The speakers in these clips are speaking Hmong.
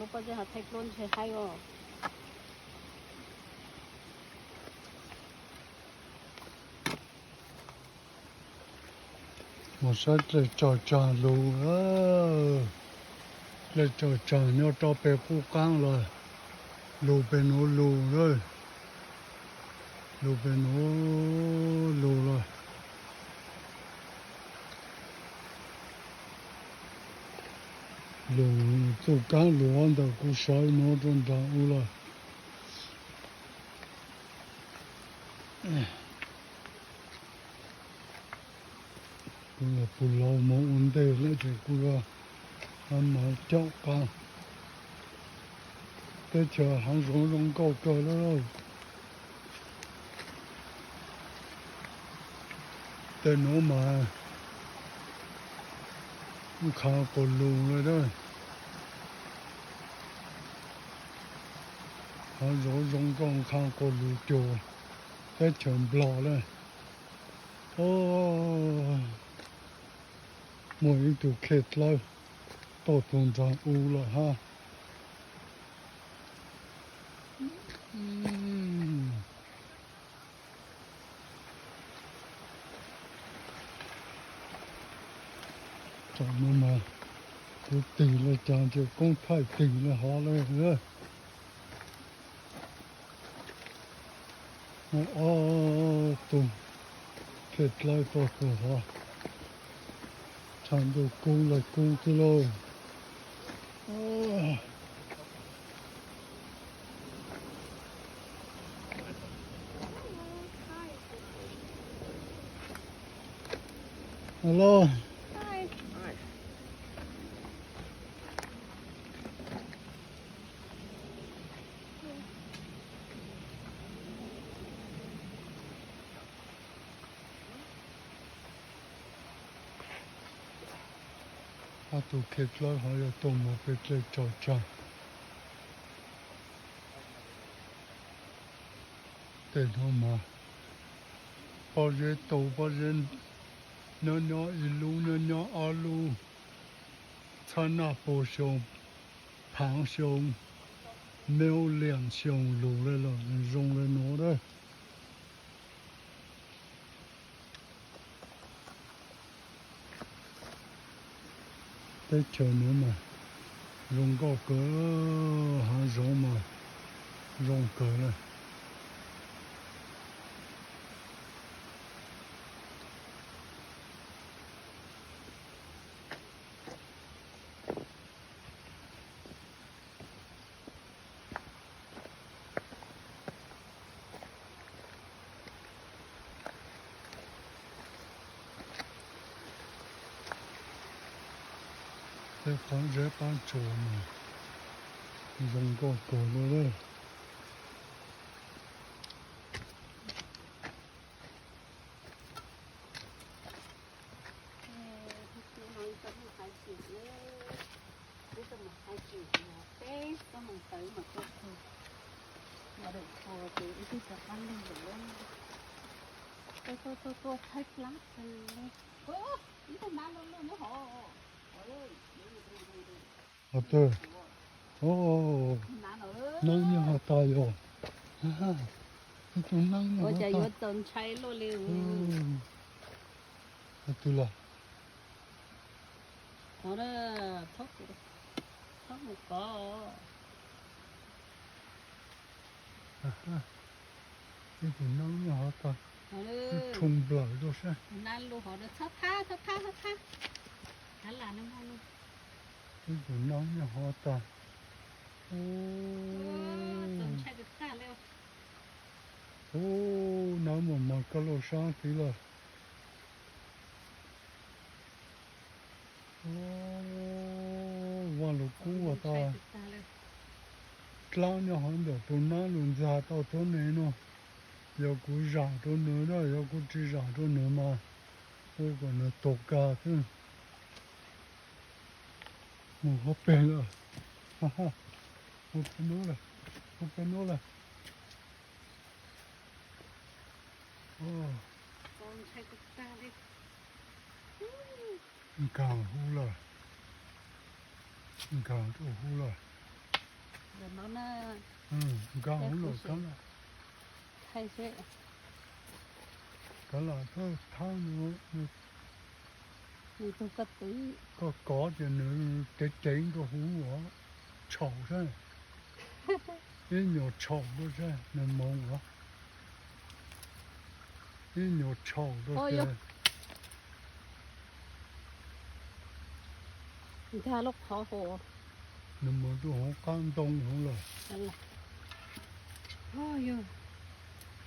Koj txawj hais thaij plaub ntshe haib os. Mus saib dlej tsawg tsag lug, dlej tsawg tsag nyob rau pem qub qaab los, lug pem nuav lug lawm, lug pem nuav lug lawm. Lug txuj kaab lug ntawm kuv sawv nuav rua nraag u lawm. Kuv yog pug laug moog ua ntej lawm ces kuv yuav hab mas caum qaab. Teb chaws haav zoov zoo nkauj kawg lawm. Tej nuav mas nqha quas lug lawm. Haav zoov zoo nkauj nqha quas lug cuag teb chaws Nplog lawm. Muaj ib tug khej dlawb tuaj txug nraag u lawm hab. Tam no mas kuv tig le caag ces koob thaij tig le hov le. Muaj ob tug khej dlawb tuaj txug hov, tshav ntuj kub lawm kub kawg lauj. Hello. Ob tug khej dlawb hov yog tuaj moog pem dlej tsawg tsag. Tej nuav mas pob zeb tau pob zeb nyob nyob ib lub nyob nyob ob lub, txhab naj pua xyoo, phaav xyoo, million xyoo lug le los zoo le nuav lawm. Teb chaws nuav mas zoo nkauj kawg, haav zoov mas zoo kawg lawm. Tej qaab zeb qaab tsuas mas zoo nkauj kawg le. Hov twg? Naab nyob hov tag yog. Ib tug naab nyob hov tag. Hov twg los? Ib tug naab nyob hov tag. Ib tug nplawm rau sab. Ib tug naab nyob hov tag. Ub, naab mas mas koj lauj sab tid lawm. Vaaj lug kub ua tag. Dlaab nyob hov ntawm tus naab lug ntxag tau tuab neeg no. Yog kuv zam rau nws na, yog kuv tsis zam rau nws mas ua kom nws tuag kag xwb. Mus hov peg lawm. Mus peg nuav lawm. Mus peg nuav lawm. Nkaag huv lawm. Nkaag rau huv lawm. Nkag huv los kav, kav los thab, koj kov ces nws cev cev nkag huv os, tshaum xwb. Ib nyuag tshaum xwb, nws moov os. Ib nyuag tshaum rau tias nkag lub qhov hauv, nws mus rau hauv qab ntoo hauv lawm.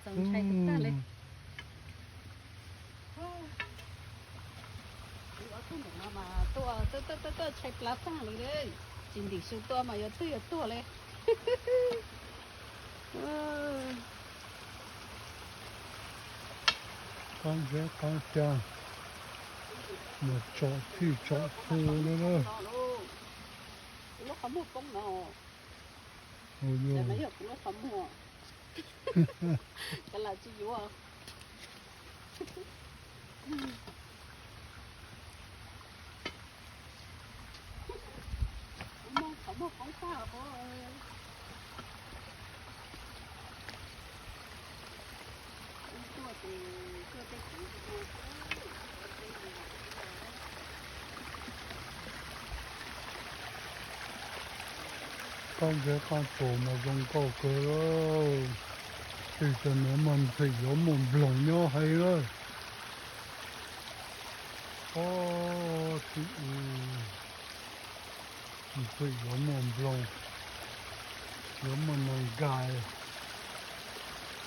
Txaus ntshai tag li. Ob tug ntawm no mas tuaj tuaj tuaj tuaj ntshai plab tag li. Tsis ntim su tuaj mas yuav twg yuav tuag li. Qab zeb qab cag, mas tsom txhij tsom txhu li lawm. Kuv lub qhov muag poob no. Yog kuv lub qhov muag. Kav liam tsis yuav. Kuv muag qhov muag poob tag os. Qab zeb qab tsuas mas zoo nkauj kawg. Tij cov nuav mas ntxim yuav muaj nploog nyob heev lawm. Tij, ntxim yuav muaj nploog, yuav muaj noog nkais,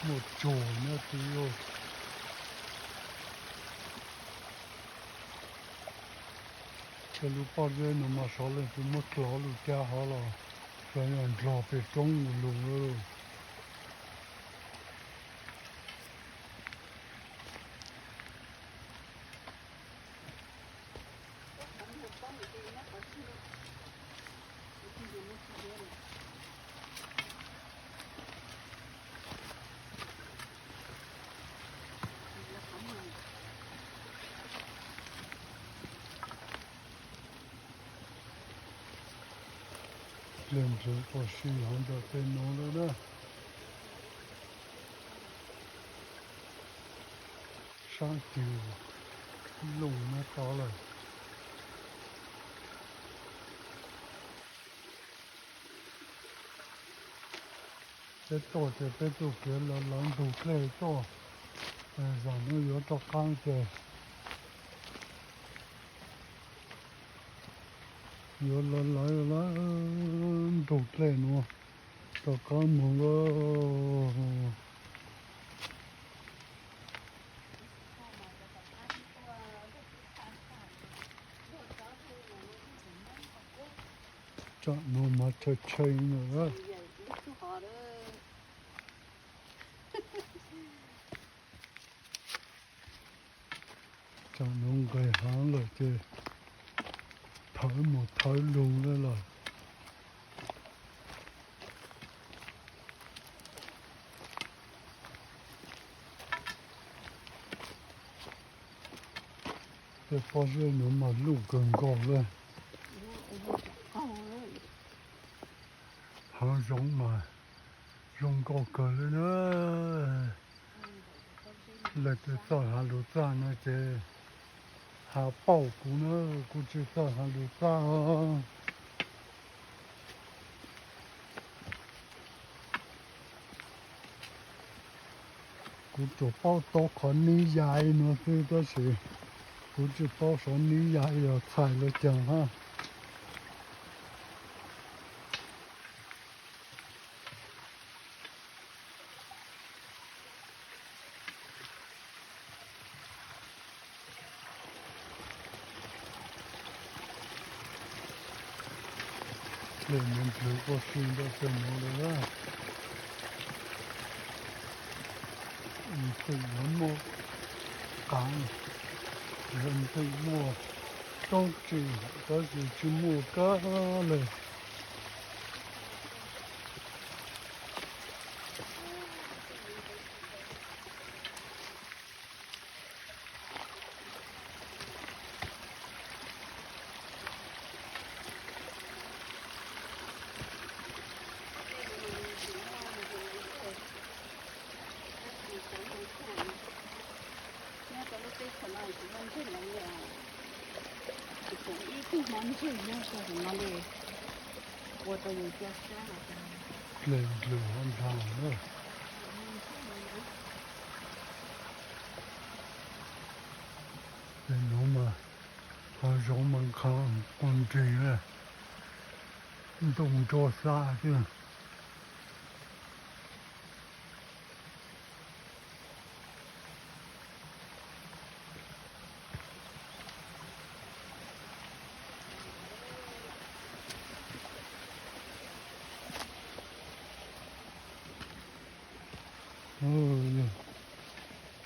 muaj tsuag nyob tid lauj. Tej lub pob zeb no mas xyov leej twg muab dlov lug cab hov los, xyov yog ndlog pem roob lug lug lawm. Leej ntxwv koj si hov ntawm tej nuav lawm na. Sab ceg looj nyob tod lawm. Peb tuaj ces peb tuaj kev lawv lawv ntug dlej tuaj. Zaum no yuav rov qaab ces yuav lawv lawv ntug dlej nuav rov qaab moog lauj. Tsam nuav mas tshee tshee na. Tsam nuav nqis haav lawm ces thawv mus thawv lug lawm. Tej pob zeb nuav mas luj kawg nkaus le. Haav zoov mas zoo nkauj kawg le na. Leej twg txawj has lug txaj no ces has pauj kuv na, kuv tsis txawj has lug txaj os. Kuv tsuas paub tob qhov nib yai nuav xwb tab sis kuv tsis paub xov nib yai yog txhais le caag hab. Leej nuav dlhwv quaj si ntawm tej nuav lawm. Ntxim yuav muaj qaav, ntxim muaj roob ris, tab sis tsis muaj kag le. Ntswg nyob rau hauv no li, ua rau yus cia siab. Dlej dlws hauv nrag na. Ces nuav mas hav zoov mas qha quas nrig na, ntoo ntsuab xab xwb.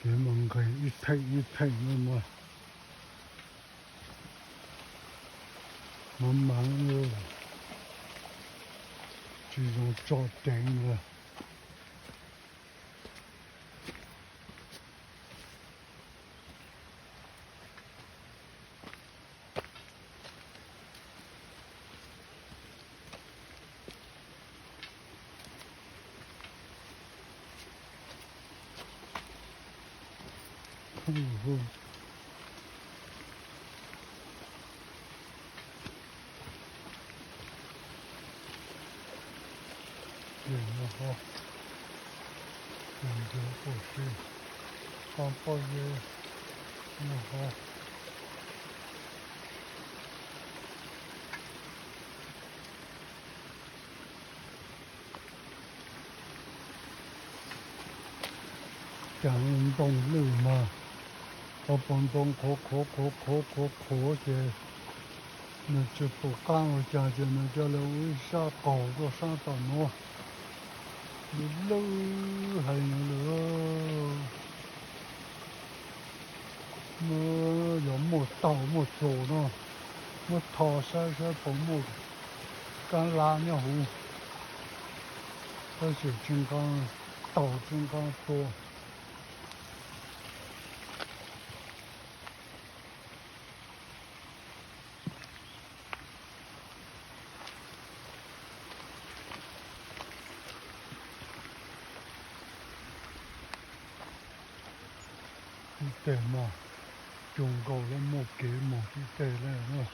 Kev mas nqis ib pheej ib pheej no mas, mas mas tsis zoo tso ceev lawm. Ces nyob qhov, ces nyob qhov, ces nyob qhov, cas ntoo lwj mas, qhov puag ntoo qhuav qhuav qhuav qhuav qhuav qhuav ces nws tsis pum qab ua cas ces nws coj lawv ua ib sab qaug tuaj sab tom nuav. Lwj lwj heev lawm. Muab, yog muaj taug muaj txus no, muab tho saib saib puas muaj kab lab nyob huv, tab sis tsis nqa taug tsis nqa txus. Tib teg mas, cug nkaus lawm, muaj kev mus tib teg lawm,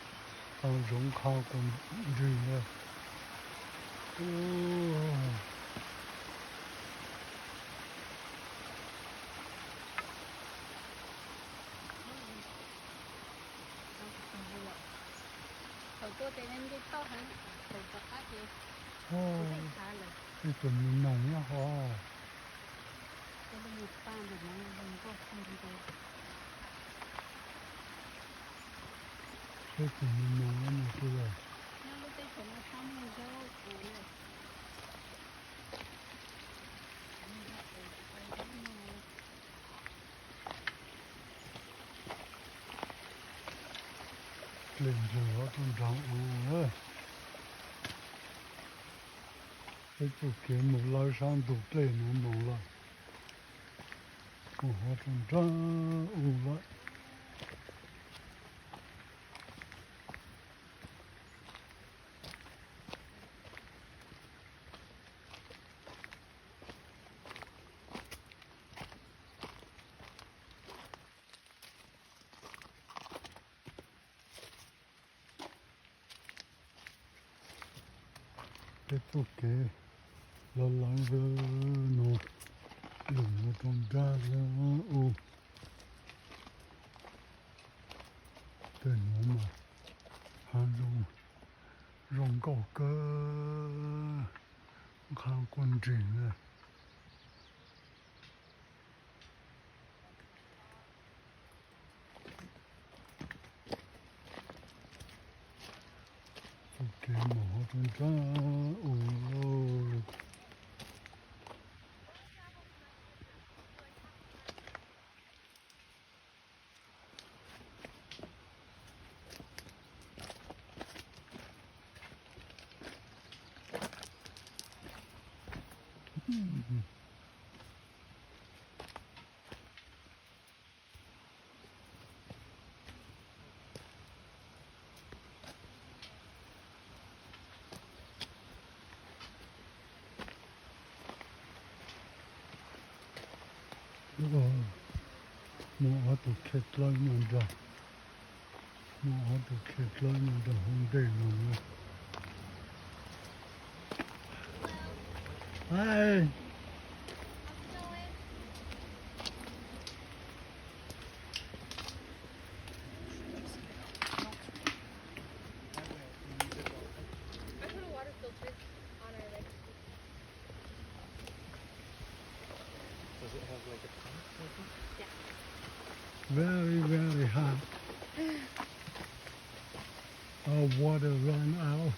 hav zoov qha quas nrig lawm. Ib tug me noog nyob hov. Peb tug me noog nyob no twb yog. Dlej ntsws hov rau nraag u. Peb txuj kev mus lawv sab ntug dlej nuav moog lawm, mus hov rau nraag u lawm. Peb txuj kev lawv lawv nuav, lug mus rau nraag u. Tej nuav mas hav zoo, zoo nkauj kawg, nqha quas nrig na. Txuj kev mus hov rau nraag u. Muaj ob tug kheej dlawb nyob nraag. Ob tug khiav dlawb nyob rau hauv ntej no na. Hi. Very, very hot. Our water run out.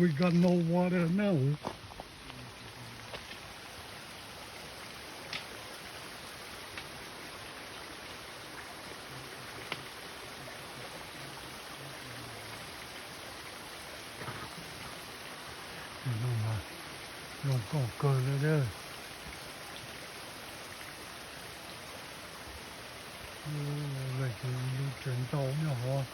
We got no water now. Zoo nkauj kawg li. Lawv ces lub tsev ntau nyob hov.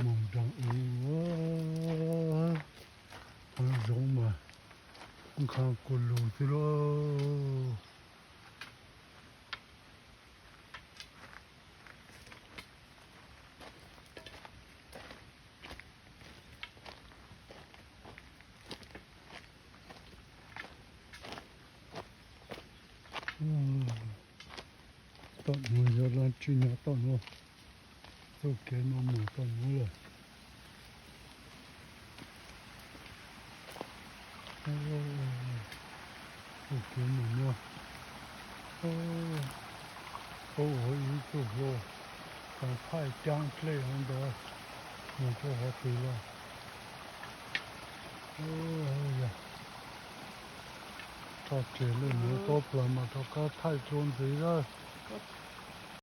Moog nraag ub, qhov zoov mas nqha kuv lug xwb lauj. Tom nuav yog dlaab tsi no, tom nuav, txuj kev no moog tom nuav lawm. Txuj kev moog nuav, puab ua ib txuj hlua, thaij caab dlej hov ntawd moog rua hov twg lawm. Yog tso tseg lawm, nuav tob plawg mas rov qaab thaij dlua ntxiv lawm.